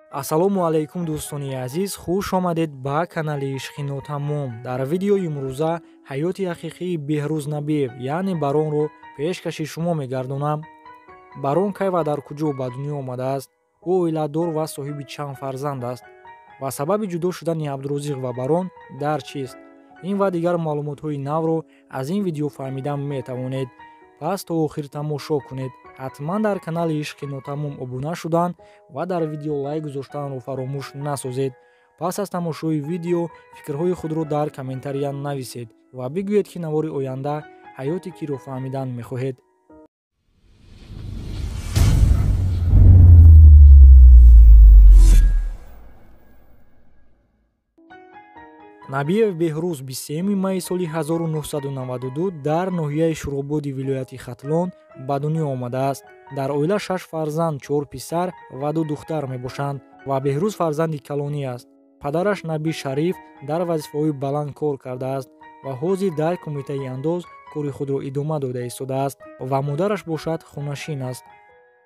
Ассалому алайкум дӯстони азиз, хуш омадед ба канали Ишқи Нотамом. Дар видеои имрӯза ҳаёти ҳақиқии Беҳрӯз Набиев, яъне Баронро пешкаши шумо мегардонам. Барон кай ва дар куҷо ба дунё омадааст? Ӯ оиладор ва соҳиби чанд фарзанд аст? Ва сабаби ҷудо шудани Абдурозиқ ва Барон дар чист? Ин ва дигар маълумотҳои навро аз ин видео фаҳмида метавонед. Пас то охир тамошо кунед. Ҳатман дар канали Ишқи Нотамом обуна шудан ва дар видео лайк гузоштанро фаромӯш насозед. Пас аз тамошои видео фикрҳои худро дар комментария нависед ва бигӯед, ки навори оянда ҳаёти киро фаҳмидан мехоҳед. Набиев Беҳрӯз 23 майи соли 1992 дар ноҳияи Шурободи вилояти Хатлон ба дунё омадааст. Дар оила 6 фарзанд, 4 писар ва 2 духтар мебошанд ва Беҳрӯз фарзанди калонӣ аст. Падараш Наби Шариф дар вазифаҳои баланд кор кардааст ва ҳозир дар кумитаи андоз кори худро идома дода истодааст ва модараш бошад хонашин аст.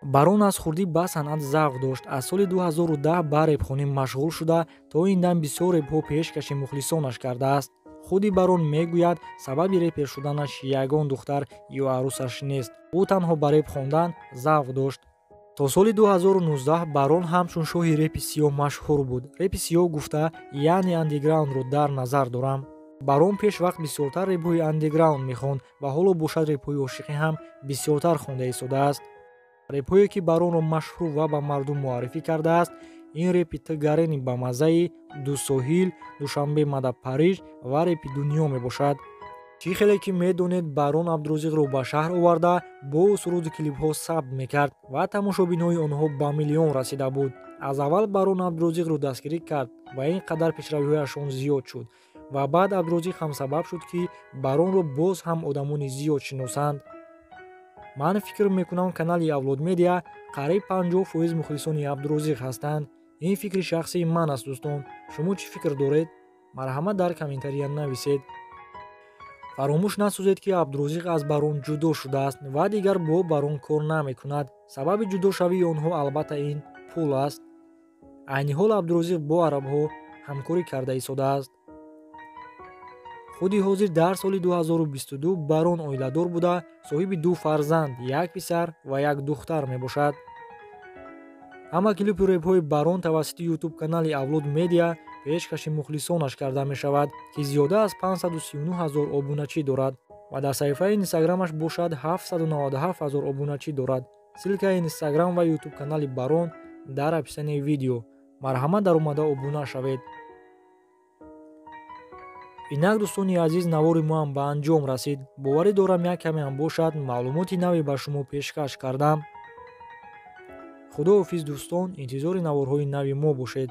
Барон аз хурдӣ ба санъат завқ дошт. Аз соли 2010 ба репхонӣ машғул шуда, то ин дам бисёр репҳо пешкаши мухлисонаш кардааст. Худи Барон мегӯяд, сабаби репер шуданаш ягон духтар ё арӯсаш нест. Ӯ танҳо ба реп хондан завқ дошт. То соли 2019 Барон ҳамчун шоҳи репи сиёҳ машҳур буд. Репи сиёҳ гуфта, яъне андеграундро дар назар дорам. Барон пешвақт бисёртар репҳои андеграунд мехонд ва ҳоло бошад репҳои ошиқӣ ҳам бисёртар хонда истодааст. Репҳое ки Баронро машҳур ва ба мардум муаррифӣ кардааст, ин репи Тгарени ба маззаи, Ду соҳил, Душанбе мада Париж ва репи Дунё мебошад. Чӣ хеле ки медонед, Барон Абдурозиқро ба шаҳр оварда бо суруди клипҳо сабт мекард ва тамошобинҳои онҳо ба миллион расида буд. Аз аввал Барон Абдурозиқро дастгирӣ кард ва ин қадар пешравиҳояшон зиёд шуд ва баъд Абдурозиқ ҳам сабаб шуд, ки Баронро боз ҳам одамони зиёд шиносанд. Ман фикр мекунам, канали Авлод Медиа қариб 50% мухлисони Абдурозиқ ҳастанд. Ин фикри шахсии ман аст, дӯстон. Шумо чӣ фикр доред? Марҳамат дар комментария нависед. Фаромӯш насозед, ки Абдурозиқ аз Барон ҷудо шудааст ва дигар бо Барон кор намекунад. Сабаби ҷудошавии онҳо албатта ин пул аст. Айни ҳол Абдурозиқ бо арабҳо ҳамкорӣ карда истодааст. Худи ҳозир дар соли 2022 Барон оиладор буда, соҳиби 2 фарзанд, як писар ва як духтар мебошад. Ҳама клипу репҳои Барон тавассути ютуб канали Авлод Медиа пешкаши мухлисонаш карда мешавад, ки зиёда аз 539 ҳазор обуначӣ дорад ва дар саҳифаи инстаграмаш бошад 797 ҳазор обуначӣ дорад. Ссилкаи инстаграм ва ютуб канали Барон дар описанияи видео. Марҳамат даромада обуна шавед. Инак дӯстони азиз, навори мо ҳам ба анҷом расид. Боварӣ дорам, як каме ҳам бошад маълумоти наве ба шумо пешкаш кардам. Худоҳофиз дӯстон, интизори наворҳои нави мо бошед.